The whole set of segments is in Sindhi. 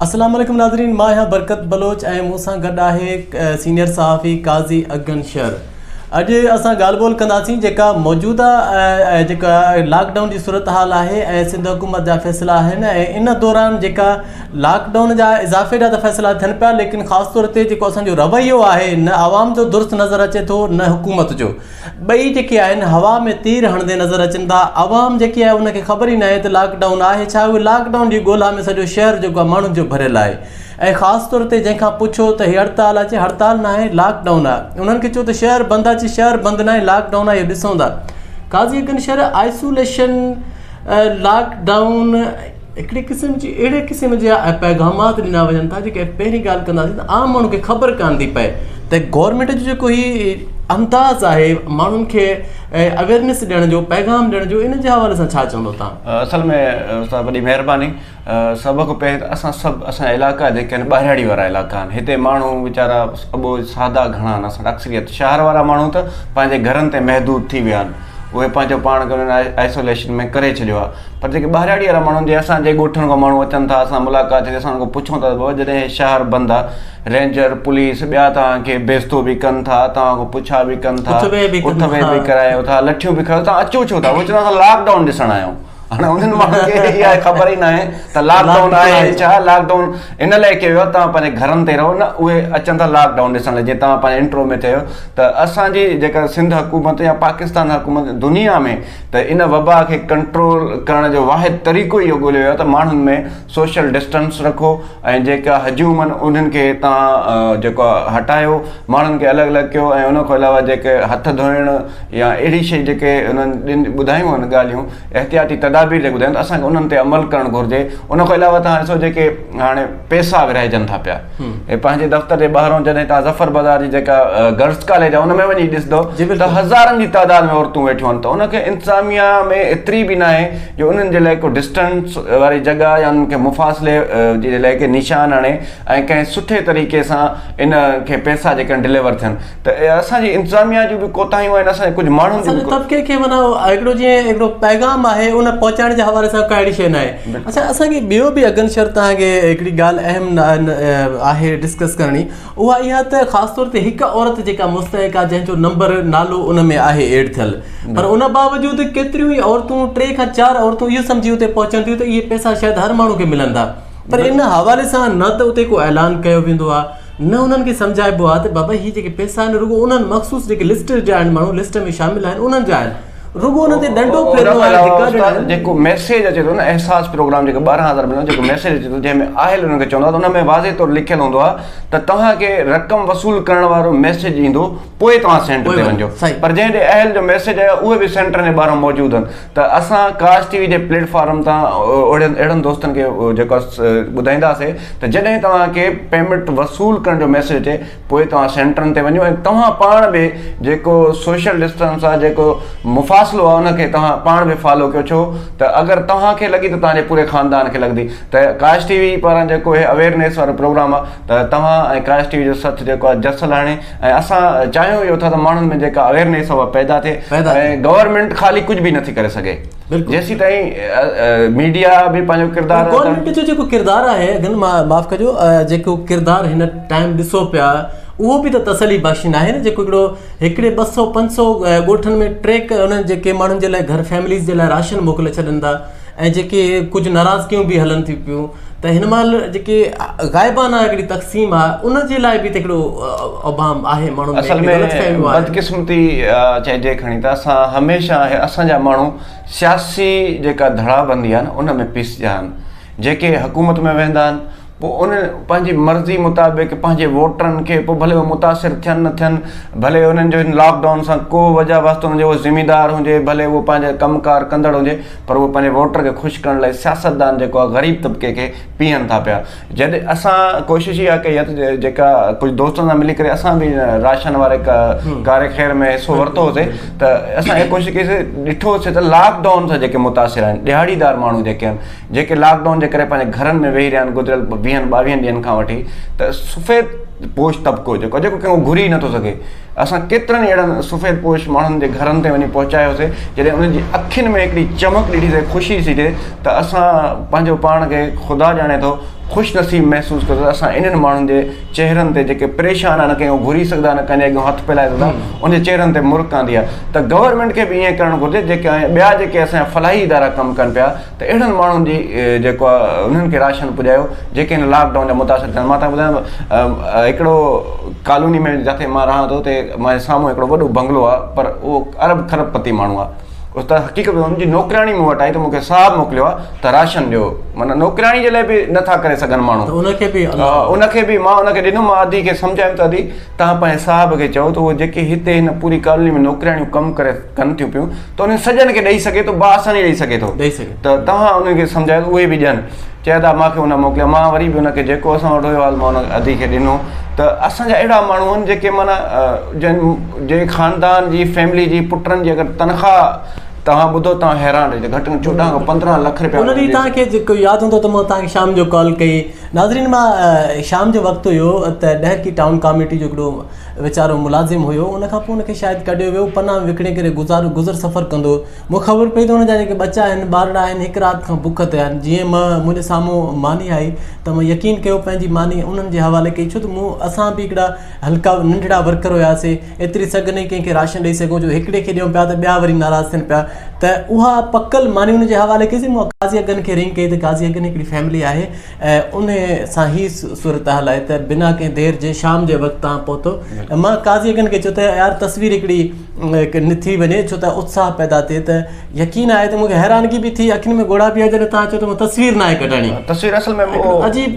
السلام عليڪم ناظرين مان آهيان برڪت بلوچ ۽ مون سان گڏ آهي سينيئر صحافي قاضي اگن شر اڄ اسان ڳالهه ٻولهه ڪنداسين جيڪا موجوده جيڪا لاڪ ڊائون جي صورتحال آهي ۽ سنڌ حڪومت جا فيصلا آهن ۽ ان دوران جيڪا لاڪ ڊائون جا اضافي جا ته فيصلا ٿين پيا ليڪن خاص طور تي جيڪو اسان جو رويو آهي نه عوام جو درست نظر اچي ٿو نه حڪومت جو ٻئي جيڪي آهن هوا ۾ تير هڻندي نظر اچن ٿا عوام جيڪي آهي ان کي خبر ئي ناهي ته لاڪ ڊائون آهي ڇا اهي لاڪ ڊائون جي ڳولا ۾ سڄو شهر جيڪو آهي ماڻهن جو ڀريل آهي ۽ خاص طور تي جنهن کان پڇو ته هي هڙتال آهي چي هڙتال ناهي لاڪ ڊائون آهي انهن کي چئو ته شهر بند آهي چي شهر بند ناهي لاڪ ڊائون آهي اهو ڏسون ٿا قاضي اگن شهر آئسوليشن لاڪ ڊائون هڪڙي قسم جي اهڙي قسم جا پيغامات ڏنا وڃن ٿا جيڪي پهرين ڳالهه ڪنداسين ته عام ماڻهو کي خبر ڪانه ٿي پئي ته گورنمينٽ جو جيڪو هي انداز آهي ماڻهن کي اويئرنيس ڏيڻ جو پيغام ڏيڻ جو ان جي حوالي سان ڇا چوندو تان اصل ۾ استاد وڏي مهرباني سڀ کان پهرين ته اسان سڀ اسان علائقا جيڪي آهن ٻهراڙي وارا علائقا آهن هتي ماڻهو ويچارا اٻوجهه سادا گهڻا آهن اسان اڪثريت شهر وارا ماڻهو ته پنهنجي گهرن تي محدود ٿي ويا آهن اهي پنهنجو پاڻ کي انهن آئسوليشن ۾ ڪري ڇڏيو آهي پر جيڪي ٻهراڙي وارا ماڻهو جي اسان جي ڳوٺن کان ماڻهو اچن ٿا اسان ملاقات ٿي اسان کان پڇون ٿا ته بابا جڏهن هي شهر بند آ رينجر پوليس ٻيا توهان کي بيستو به ڪن ٿا توهان کان پڇا به ڪن ٿا اٿ ويهه به ڪرايو ٿا لٺيون به کايو توهان اچو ڇو ٿا هو چوندا اسان لاڪ ڊائون ڏسڻ آيا آهيون هاڻي انهن ماڻهن کي اها خبر ئي ناهي ته لاڪ ڊائون آهي ڇا لاڪ ڊائون ان لاء ڪيو ويو توهان پنهنجي گهرن تي رهو نه اهي اچن ٿا لاڪ ڊائون ڏسڻ لاء جيئن توهان پنهنجي انٽرو ۾ چيو ته اسان جي جيڪا سنڌ حڪومت يا پاڪستان حڪومت دنيا ۾ ته ان وبا کي ڪنٽرول ڪرڻ جو واحد طريقو اهو ڳوليو ويو آهي ته ماڻهن ۾ سوشل ڊسٽنس رکو ۽ جيڪا هجوم آهن انهن کي توهان جيڪو آهي هٽايو ماڻهن کي الڳ الڳ ڪيو ۽ ان کان علاوه جيڪي هٿ ڌوئڻ يا اهڙي شي جيڪي انهن ڏن ٻڌايون آهن ڳالهيون احتياطي تدابير جيڪي ٻڌايون ته اسان کي انهن تي عمل ڪرڻ گهرجي ان کان علاوه توهان ڏسو جيڪي هاڻي پيسا ورهائجن ٿا پيا هي پنهنجي دفتر جي ٻاهرون جڏهن توهان ظفر بازار جي جيڪا گرلس ڪاليج آهي ان ۾ وڃي ڏسندو ته هزارن جي تعداد ۾ عورتون ويٺيون آهن ته ان کي انتظاميا ۾ ايتري به ناهي جو انهن جي لاء ڪو ڊسٽنس واري جڳهه يا انهن کي مفاصلي جي لاء ڪي نشان هڻي ۽ ڪنهن سٺي طريقي سان ان کي پيسا جيڪي ڊليور ٿين ته اسان جي انتظاميا جون به ڪوتاهيون آهن اسان جي ڪجهه ماڻهن جون به طبقي کي معنيٰ هڪڙو جيئن هڪڙو پيغام آهي ان پهچائڻ جي حوالي سان ڪا اهڙي شيء ناهي اڇا اسان کي ٻيو به اگن شر توهان کي هڪڙي ڳالهه اهم آهي ڊسڪس ڪرڻي اها اها ته خاص طور تي هڪ عورت جيڪا مستحق آهي جنهن جو نمبر نالو ان ۾ آهي ايڊ ٿيل پر ان باوجود ڪيتريون ئي عورتون ٽي کان چار عورتون اهو سمجهي اتي پهچن ٿيون ته اهي پئسا شايد هر ماڻهو کي ملن ٿا پر ان حوالي سان نه ته اتي ڪو اعلان ڪيو ويندو آهي نه انهن کي سمجهائبو آهي ته بابا هي جيڪي پئسا آهن رڳو انهن مخصوص جيڪي لسٽ جا آهن ماڻهو لسٽ ۾ شامل آهن انهن جا آهن رڳو انهن تي ڏنڊو ڦيرڻو آهي ڌڪا ڏيڻا آهن. جيڪو ميسيج اچي ٿو نه احساس پروگرام جيڪي 12 هزار ملن جيڪو ميسيج اچي ٿو جنهن ۾ آهل انهن کي چوندو آهي ته ان ۾ واضح طور لکيل هوندو آهي ته توهان کي رقم وصول ڪرڻ وارو ميسيج ايندو پوء توهان سينٽر تي وڃجو پر جنهن ڏي اهل جو ميسيج آيو اهي به سينٽرن جي ٻاهران موجود آهن ته اسان ڪاش ٽي وي جي پليٽ فارم تان اهڙن اهڙن دوستن کي جيڪو ٻڌائينداسي ته جڏهن توهان کي پيمنٽ وصول ڪرڻ جو ميسيج اچي پوء توهان سينٽرن تي وڃو ۽ توهان پاڻ به جيڪو سوشل ڊسٽنس آهي جيڪو مفاصلو آهي ان کي توهان پاڻ به فالو ڪيو ڇو ته اگر توهان کي لڳي ته توهان جي پوري خاندان کي لڳندي ته ڪاش ٽي وي پاران جيڪو هي اويئرنيس وارو پروگرام آهي ته توهان ۽ ڪاش ٽي وي جو سٿ جيڪو آهي جس لهڻي ۽ اسان چاهيون اهو ٿا ته ماڻهن ۾ جيڪا اويئرنيس اها پيدا ٿئي ۽ گورنمينٽ خالي ڪجهه به نٿي ڪري سگهي جيسين تائين ميڊيا به پنهنجو ڪردار گورنمينٽ جو جيڪو ڪردار آهي اگن معاف ڪجو جيڪو ڪردار هن ٽائيم ڏسو پيا اهو به ته تسلي بخش ناهي نه جيڪو هڪڙو هڪڙي 200 500 ڳوٺن ۾ ٽريڪ انهن جيڪي ماڻهن جي لاء گهر فيمليز جي لاء راشن موڪلي ڇڏن ٿا ۽ جيڪي ڪجهه ناراضگيون به هلن ٿيون پيون ته هن مهل جيڪي غائبانه هڪڙي تقسيم آهي ان جي لاء به ته هڪڙو ابهام آهي ماڻهن ۾ اصل ۾ بدقسمتي چئجي کڻي ته اسان هميشه اسان جا ماڻهو سياسي جيڪا ڌڙابندي آهي نه ان ۾ پيسجا آهن جيڪي حڪومت ۾ ويهندا آهن پوء ان پنهنجي مرضي مطابق پنهنجي ووٽرن کي پوء ڀلي اهي متاثر ٿين نه ٿين ڀلي انهن جو هن لاڪ ڊائون سان ڪو وجه واسطو نه هجي اهو زميندار هجي ڀلي اهو پنهنجا ڪم ڪار ڪندڙ هجي پر اهو پنهنجي ووٽر کي خوش ڪرڻ لاء سياستدان جيڪو آهي غريب طبقي کي پيهن ٿا پيا جڏهن اسان ڪوشش اها ڪئي آهي ته جيڪا ڪجهه دوستن سان ملي ڪري اسان به راشن واري ڪار خير ۾ حصو ورتو هوسي ته اسان اها ڪوشش ڪئي سي ڏٺو سي ته لاڪ ڊائون سان جيڪي متاثر آهن ڏهاڙيدار ماڻهو جيڪي آهن جيڪي لاڪ ڊائون جي ڪري پنهنجي گهرن ۾ ويهي رهيا آهن گذريل ويهن ٻاويهن ڏينهن کان وٺي ته سفيد پوش طبقو جيڪو جيڪو ڪنهن کان گهري ئي نٿو سگهي اسان ڪيترن ئي اهڙن سفيد پوش ماڻهن جي گهرن تي وڃي پهچايوسي جڏهن انهن جي اکين ۾ هڪڙي چمڪ ڏٺي سي خوشي ٿي ٿئي ته اسان پنهنجو پاڻ کي خدا ڄاڻي ٿو خوش نصيب محسوس ڪيو ته اسان انهن ماڻهن جي چهرن تي جيڪي پريشان آهن نه ڪنهن کان گهري سگهندا نه ڪنهن جي اڳيان هٿ ڦهلائي سگهندا ان جي چهرن تي مرڪ آندي آهي ته گورنمينٽ کي به ائين ڪرڻ گهرجي جيڪي ٻيا جيڪي اسان جا فلاحي ادارا ڪم ڪن پيا ته اهڙن ماڻهن جي جيڪو آهي انهن کي راشن پڄايو جيڪي هن لاڪ ڊائون جا متاثر ٿيا مان تهان کي ٻڌايان هڪڙو ڪالوني ۾ جتي مان رهان ٿو اتي منهنجي سامهون هڪڙو وڏو بنگلو آهي پر اهو ارب کرب پتي ماڻهو آهي استاد حقيقت ۾ ان جي نوڪرياڻي مون وٽ آئي ته مون کي صاحب موڪليو آهي ته راشن ڏيو معنيٰ نوڪرياڻي جي لاء به نٿا ڪري سگهن ماڻهو ان کي به ان کي به مان ان کي ڏنو مان ادي کي سمجهايم ته ادي توهان پنهنجي صاحب کي چئو ته اهي جيڪي هتي هن پوري ڪالوني ۾ نوڪرياڻيون ڪم ڪري ڪن ٿيون پيون ته انهن سڄن کي ڏئي سگهي ٿو باآساني ڏئي سگهي ٿو ته توهان انهن کي سمجهايو ته اهي به ڏين چئي ادا مان کي ان موڪليا مان وري به ان کي جيڪو اسان وٽ هيو حال مان ان ادي کي ڏنو ته اسان جا اهڙا ماڻهو آهن جيڪي معنيٰ جن جي خاندان جي فيملي جي پٽن جي اگر تنخواهه توهان ٻڌو توهان حيران رهجو گهٽ ۾ 14 کان 15 لک رپيا ان ڏينهن توهان کي جيڪو ياد هوندو ته مان توهان کي شام جو ڪال ڪئي ناظرين مان شام جو وقت هيو ته ڏهرڪي ٽائون ڪاميٽي جو هڪڙو ويچارو ملازم هيو ان کان پوء ان کي شايد ڪڍيو ويو پنا وڪڻي ڪري گذارو گذر سفر ڪندو هو مون کي خبر پئي ته ان جا جيڪي ٻچا آهن ٻارڙا آهن هڪ رات کان بک تي آهن جيئن مان منهنجي سامهون ماني آئي ته مان يقين ڪيو پنهنجي ماني انهن جي حوالي ڪئي ڇو ته مون اسان به هڪڙا هلڪا ننڍڙا ورڪر هياسي ايتري سگهه نه ڪنهن کي راشن ڏئي سگهون جو هڪڙي کي ڏيون پيا ته ٻيا وري ناراض ٿين پيا ته اها پڪل ماني ان جي حوالي ڪئي سي مون قاضي اگن کي رنگ ڪئي ته قاضي اگن هڪڙي فيملي آهي ۽ ان سان هي صورتحال آهي ته بنا ڪنهن دير جي شام جي وقت تان پهتو مان قاضي اگن کي چيو ته يار تصوير هڪڙي ٿي وڃي ڇو ته اتساهه پيدا ٿئي ته يقين آهي ته مون کي حيرانگي به ٿي اکين ۾ ڳوڙها به آيا جڏهن توهان چيو ته مون تصوير ناهي ڪڍائڻي. تصوير اصل ۾ هڪڙو عجيب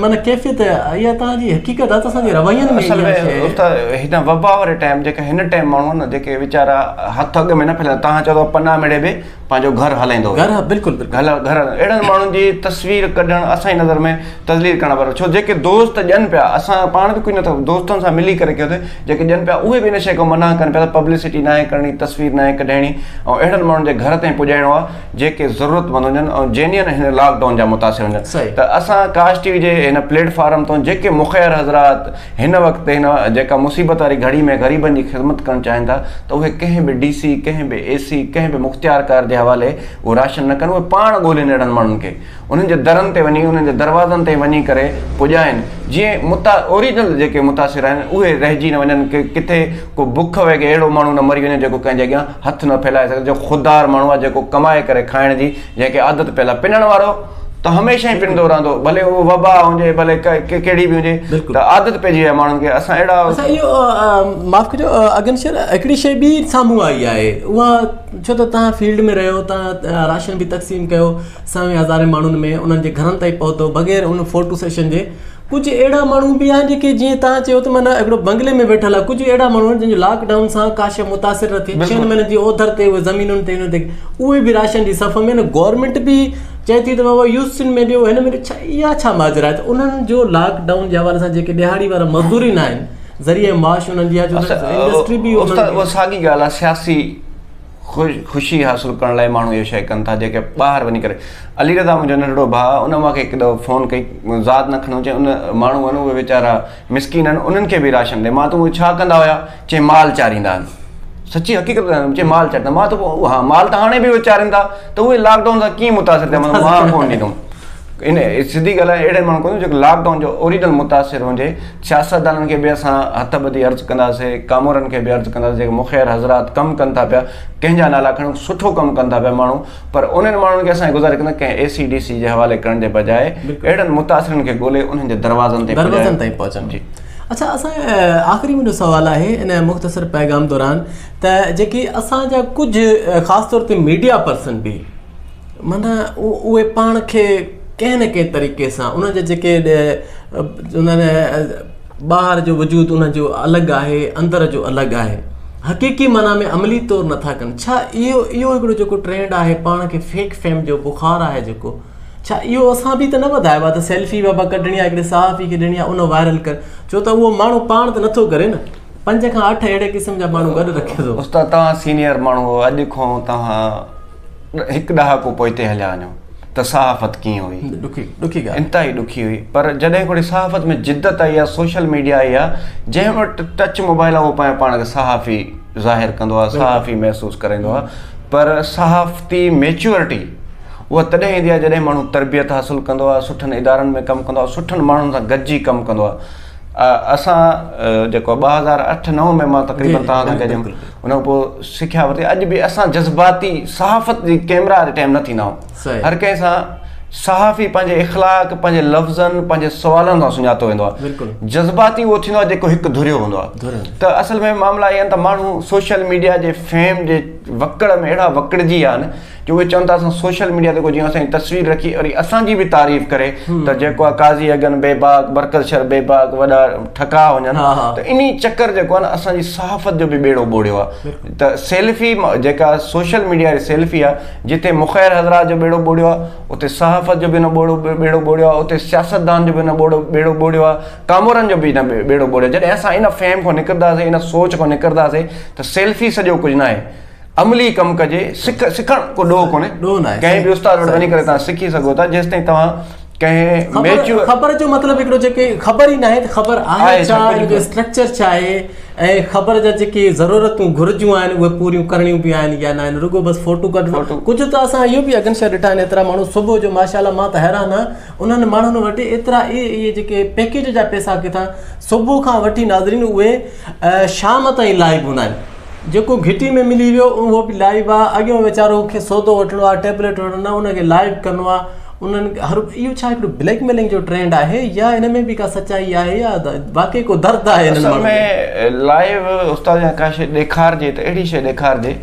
معنيٰ ڪيفيت اها توهان جي حقيقت آهي ته اسان جي روين ۾ اصل ۾ استاد هن وبا واري ٽائيم جيڪا هن ٽائيم ماڻهو آهن نه جيڪي ويچارا هٿ اڳ ۾ نه ڦهلائيندا توهان چئو ٿا پنا ميڙي به پنهنجو گهر هلائيندو هو گهر بلڪل بلڪل گهر اهڙن ماڻهن جي تصوير ڪڍڻ اسان جي نظر ۾ تذليل ڪرڻ برابر ڇو جيڪي دوست ڏين پيا اسان پاڻ به ڪجهه نٿا دوستن سان ملي ڪري ڪيو جيڪي ڏين پيا اهي به ان شيء کان منع ڪن پيا ته پبلسٽي ناهي ڪرڻي تصوير ناهي ڪڍائڻي ۽ اهڙن ماڻهن جي گهر تائين پڄائڻو آهي جيڪي ضرورت مند هجن ۽ جينين هن لاڪ ڊائون جا متاثر هجن ته اسان ڪاش ٽي وي جي هن پليٽ فارم تون جيڪي مخير حضرات هن وقت هن جيڪا مصيبت واري گهڙي ۾ غريبن جي خدمت ڪرڻ چاهين ٿا ته اهي ڪنهن به ڊي سي ڪنهن به اي سي ڪنهن به مختيار ڪار جي حوالي اهو راشن نه ڪن اهي پاڻ ڳولين اهڙن ماڻهن کي انهن جي درن تي وڃي انهن جي دروازن تائين وڃي ڪري پڄائين جيئن متا اوريجنل جيڪي متاثر آهن اهي رهجي نه وڃن ڪي ڪٿي ڪو بک وگهي اهڙو ماڻهو نه مري وڃي جيڪو ڪنهن جي اڳيان هٿ نه ڦهلائي سگهي جو خوددار ماڻهو آهي جيڪو ڪمائي ڪري کائڻ جي جنهن کي عادت پيل آهي پنڻ وارو ته هميشه ئي پنندو رهندو ڀلي اهو وبا هجي ڀلي ڪهڙي به هجي ته عادت پئجي وئي آهي ماڻهن کي اسان اهڙا اڇا اهو معاف ڪجو اگن شر هڪڙي شي ٻي سامهون آئي آهي اها ڇو ته توهان فيلڊ ۾ رهيو توهان راشن به تقسيم ڪيو سوين هزارين ماڻهن ۾ انهن جي گهرن تائين پهتو بغير ان فوٽو سيشن جي ڪجهه اهڙا ماڻهو به آهن جيڪي جيئن توهان چيو ته معنيٰ هڪڙو بنگلي ۾ ويٺل آهي ڪجهه اهڙا ماڻهو آهن جن جو لاڪ ڊائون سان ڪا شيء متاثر نه ٿي ڇهن مهينن جي اوڌر تي اهي زمينن تي انهن تي اهي به راشن جي صف ۾ آهن گورنمينٽ به چئي ٿي ته بابا يوسين ۾ ڏيو هن ۾ ڏيو ڇا اها ڇا ماجرا آهي ته انهن جو لاڪ ڊائون جي حوالي سان جيڪي ڏهاڙي وارا مزدوري نه آهن ذريعي معاش انهن جي آهي ڇو ته انڊسٽري به استاد اها ساڳي ڳالهه آهي سياسي خوشي حاصل ڪرڻ لاء ماڻهو اهو شيء ڪن ٿا جيڪي ٻاهر وڃي ڪري علي رضا منهنجو ننڍڙو ڀاء ان مون کي هڪ دفعو فون ڪئي ذات نه کڻو چي ان ماڻهو آهن اهي ويچارا مسڪين آهن انهن کي به راشن ڏي مان ته اهي ڇا ڪندا هيا چي مال چاريندا آهن سچي حقيقت ٻڌايان چي مال چاريندا مان ته ها مال ته هاڻي به اهي چارين ٿا ته اهي لاڪ ڊائون سان ڪيئن متاثر ٿيا مان ڪونه ڏيندم ان سڌي ڳالهه آهي اهڙي ماڻهو ڪونهي جيڪو لاڪ ڊائون جو اوريجنل متاثر هجي سياستدانن کي به اسان هٿ ٻڌي عرض ڪنداسي ڪامورن کي به عرض ڪنداسي جيڪي مخير حضرات ڪم ڪن ٿا پيا ڪنهن جا نالا کڻو سٺو ڪم ڪن ٿا پيا ماڻهو پر انهن ماڻهن کي اسان گذارش ڪندا ڪنهن اي سي ڊي سي جي حوالي ڪرڻ جي بجاء اهڙن متاثرن کي ڳولي انهن جي دروازن تائين دروازن تائين پهچن جي اڇا اسان آخري منهنجو سوال آهي ان مختصر پيغام دوران ته جيڪي اسان جا ڪجهه خاص طور تي ميڊيا پرسن به معنيٰ اهي پاڻ کي ڪنهن نه ڪنهن طريقي سان انهن جا جيڪي انهن ٻاهر جو وجود انهن جو الڳ آهي اندر جو الڳ آهي حقيقي معنيٰ ۾ عملي طور نٿا ڪن ڇا اهو اهو هڪڙو جيڪو ٽرينڊ آهي پاڻ کي فيڪ فيم جو بخار آهي جيڪو ڇا اهو اسان به ته نه وڌايو آهي ته سيلفي بابا ڪڍڻي آهي هڪڙي صحافي کي ڏيڻي آهي ان وائرل ڪر ڇو ته اهو ماڻهو پاڻ ته نٿو ڪري نه پنج کان اٺ اهڙي قسم جا ماڻهو گڏ رکي ٿو. استاد توهان سينيئر ماڻهو آهيو اڄ کان توهان هڪ ڏهاڪو پوئتي هليا وڃو ته صحافت ڪيئن هئي؟ ڏکي ڏکي ڳالهه. انتهائي ڏکي هئي پر جڏهن کان صحافت ۾ جدت آئي آهي سوشل ميڊيا آئي آهي جنهن وٽ ٽچ موبائل آهي اهو پنهنجو پاڻ کي صحافي ظاهر ڪندو آهي صحافي محسوس ڪرائيندو آهي پر صحافتي ميچوئرٽي اها تڏهن ايندي آهي جڏهن ماڻهو تربيت حاصل ڪندو آهي، سٺن ادارن ۾ ڪم ڪندو آهي، سٺن ماڻهن سان گڏجي ڪم ڪندو آهي. اسان جيڪو 2008 9 ۾ مان تقريبن توهان سان گڏ هيم ان کان پوء سکيا ورتي اڄ به اسان جذباتي صحافت جي ڪيمرا واري ٽائيم نه ٿيندا آهيون هر ڪنهن سان صحافي پنهنجي اخلاق پنهنجي لفظن پنهنجي سوالن سان سڃاتو ويندو آهي جذباتي اهو ٿيندو آهي جيڪو هڪ ڌريو هوندو آهي ته اصل ۾ معاملا اهي آهن ته ماڻهو سوشل ميڊيا جي فيم جي وڪڙ ۾ اهڙا وڪڙجي ويا آهن جو اهي چون ٿا اسان سوشل ميڊيا تي ڪو جيئن اسان جي تصوير رکي وري اسان جي به تعريف ڪري ته جيڪو آهي قاضي اگن بيباڪ برڪت شر بيباڪ وڏا ٺڪا هجن ته انهي چڪر جيڪو آهي نه اسان جي صحافت جو به ٻيڙو ٻوڙيو آهي ته سيلفي جيڪا سوشل ميڊيا واري سيلفي آهي جتي مخير حضرات جو ٻيڙو ٻوڙيو آهي اتي صحافت جو به ان ٻوڙو ٻيڙو ٻوڙيو آهي اتي سياستدان جو به ان ٻوڙو ٻيڙو ٻوڙيو آهي ڪامورن جو به ان ٻيڙو ٻوڙيو جڏهن اسان ان فهم کان نڪرنداسين ان سوچ کان نڪرنداسين ته سيلفي سڄو ڪجهه ناهي عملي ڪم ڪجي سک سکڻ ڪو ڏوهه ڪونهي ڏوهه ناهي ڪنهن به استاد وٽ وڃي ڪري توهان سکي سگهو ٿا جيستائين توهان ڪنهن ميچوئر خبر جو مطلب هڪڙو جيڪي خبر ئي ناهي ته خبر آهي ڇا ان جو اسٽرڪچر ڇا آهي ۽ خبر جا جيڪي ضرورتون گهرجون آهن اهي پوريون ڪرڻيون به آهن يا نه آهن رڳو بس فوٽو ڪڍڻو ڪجهه ته اسان اهو به اگن شاهه ڏٺا آهن ايترا ماڻهو صبح جو ماشاء الله مان ته حيران آهيان انهن ماڻهن وٽ ايترا اهي جيڪي پيڪيج جا پيسا ڪٿان صبح کان وٺي ناظرين اهي شام تائين لائيو هوندا آهن جيڪو گهٽي ۾ ملي ويو اهو به لائيو آ اڳيون ويچارو کي سودو وٺڻو آ ٽيبليٽ وٺڻو آ ان کي لائيو ڪرڻو آ انهن هر اهو ڇا هڪڙو بليڪ ميلنگ جو ٽرينڊ آهي يا ان ۾ به ڪا سچائي آهي يا واقعي ڪو درد آهي انهن ماڻهن ۾ لائيو استاد يا ڪا شي ڏيکارجي ته اهڙي شي ڏيکارجي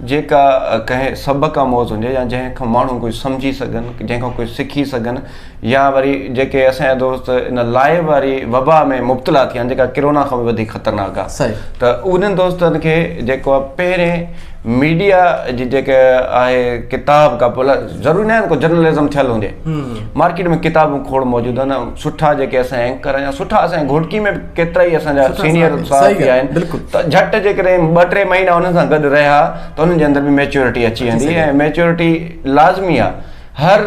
جيڪا ڪنهن سبق آموز هجي يا جنهن کان ماڻهو ڪجهه سمجهي سگهن جنهن کان ڪجهه سکي سگهن يا وري جيڪي اسان جا دوست ان لائيو واري وبا ۾ مبتلا ٿيا آهن جيڪا ڪرونا کان به وڌيڪ خطرناڪ آهي ته انهن دوستن کي جيڪو آهي پهرين ميڊيا جي جيڪا آهي ڪتاب ڪا ضروري ناهي ڪو جرنلزم ٿيل هجي مارڪيٽ ۾ ڪتابون کوڙ موجود آهن سٺا جيڪي اسان جا اينڪر آهن سٺا اسان جي گهوٽڪي ۾ به ڪيترا ئي اسان جا سينيئر صحافي آهن ته جهٽ جيڪڏهن ٻه ٽي مهينا انهن سان گڏ رهيا ته انهن جي اندر به ميچورٽي اچي ويندي ۽ ميچورٽي لازمي آهي هر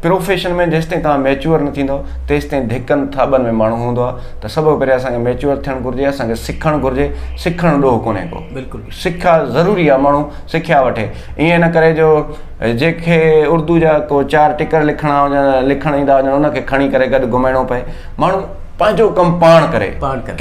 پروفيشن ۾ جيستائين توهان ميچوئر نه ٿيندؤ تيستائين ڌڪن ٿاٻن ۾ ماڻهو هوندو آهي ته سڀ کان پهريان اسان کي ميچوئر ٿيڻ گهرجي اسان کي سکڻ گهرجي سکڻ ڏوهه ڪونهي ڪو بلڪل سکيا ضروري آهي ماڻهو سکيا وٺي ائين نه ڪري جو جنهن کي اردو جا ڪو چار ٽڪر لکڻا هجن لکڻ ايندا هجن ان کي کڻي ڪري گڏ گهمائڻو پئي ماڻهو پنهنجو ڪم پاڻ ڪري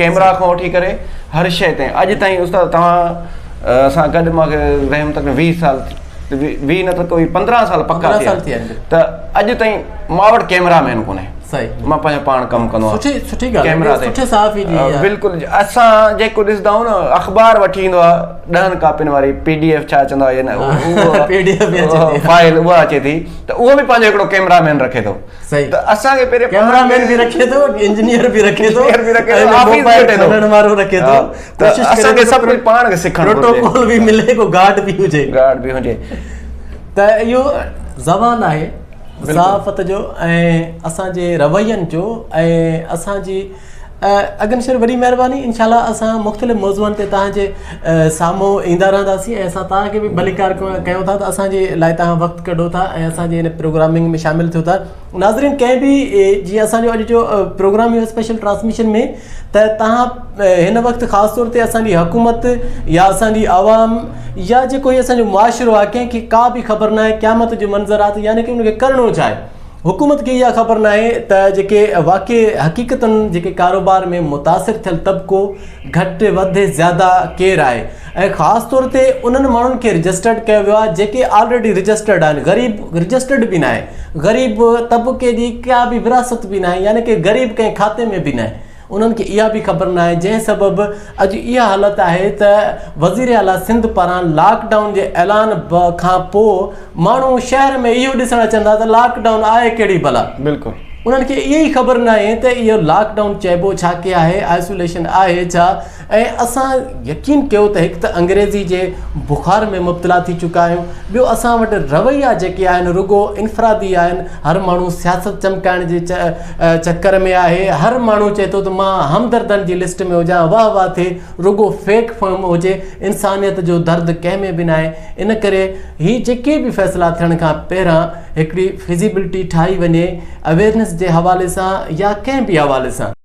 ڪيمرا کان وٺي ڪري هر شيء تائين اڄ تائين استاد توهان سان گڏ مون کي رهيم تقريبن 20 سال 20 نه ته ڪوئي 15 سال پڪا ٿيا ته اڄ تائين مان وٽ ڪيمرا مين ڪونهي صحيح مان پنهنجو پاڻ ڪم ڪندو آهيان سٺي سٺي ڳالهه ڪيمرا تي سٺي صحافي جي بلڪل اسان جيڪو ڏسندا آهيون نه اخبار وٺي ايندو آهي ڏهن ڪاپين واري پي ڊي ايف ڇا چوندا آهي نه پي ڊي ايف اچي ٿي فائل اها اچي ٿي ته اهو به پنهنجو هڪڙو ڪيمرا مين رکي ٿو صحيح ته اسان کي پهرين ڪيمرا مين به رکي ٿو انجنيئر به رکي ٿو انجنيئر به رکي ٿو آفيس به وٺي ٿو کڻڻ وارو رکي ٿو ڪوشش ڪري اسان کي سڀ ڪجهه پاڻ کي سکڻ گهرجي پروٽوڪول به ملي ڪو گارڊ به هجي گارڊ به هجي ته اهو زوال آهي صحافت جو ۽ اسان جي روين جو ۽ اسان جي اگن شر وڏي مهرباني انشاء الله اسان مختلف موضوعن تي توهان جي سامهون ايندا رهنداسين ۽ اسان توهان کي به ڀليڪار ڪيون ٿا ته اسان جي لاء توهان وقت ڪڍو ٿا ۽ اسان جي هن پروگرامنگ ۾ شامل ٿيو ٿا ناظرين ڪنهن به جيئن اسان جو اڄ جو پروگرام هيو اسپيشل ٽرانسميشن ۾ ته توهان هن وقت خاص طور تي اسان جي حڪومت يا اسان جي عوام يا جيڪو هي اسان جو معاشرو آهي ڪنهن کي ڪا به خبر ناهي قيامت جو منظر آهي ته يعني ڪي ان کي ڪرڻو ڇا آهي حڪومت کي اها خبر ناهي ته جيڪي واقعي حقيقتن جيڪي ڪاروبار ۾ متاثر ٿيل طبقو گهٽ وڌ زياده ڪير آهي ۽ خاص طور تي انهن ماڻهن کي رجسٽرڊ ڪيو ويو آهي جيڪي آلريڊي رجسٽرڊ آهن غريب رجسٽرڊ به ناهي غريب طبقي جي ڪا به وراثت به ناهي يعني ڪي غريب ڪنهن کاتي ۾ به ناهي انهن کي اها به خبر ناهي جنهن سبب اڄ اها حالت آهي ته وزير اعليٰ سنڌ پاران لاڪ ڊائون جي اعلان کان پوء ماڻهو شهر ۾ اهو ڏسڻ اچن ٿا ته لاڪ ڊائون آهي ڪهڙي بلا. بلڪل. انهن کي اها ئي خبر ناهي ته اهو لاڪ ڊائون چئبو ڇا کي آهي آئسوليشن آهي ڇا ۽ اسان يقين ڪيو ته هڪ ته انگريزي جي بخار ۾ مبتلا ٿي چڪا آهيون ٻيو اسان وٽ رويا جيڪي آهن رڳو انفرادي آهن هر ماڻهو سياست چمڪائڻ جي چڪر ۾ آهي هر ماڻهو چئي ٿو ته مان همدردن جي لسٽ ۾ هجان واهه واهه ٿئي رڳو فيڪ فهم هجي انسانيت جو درد ڪنهن ۾ به ناهي ان ڪري هي جيڪي به فيصلا ٿيڻ کان پهريان هڪڙي فزيبلٽي ٺاهي وڃي اويرنس جي حوالي سان يا ڪنهن به حوالي سان.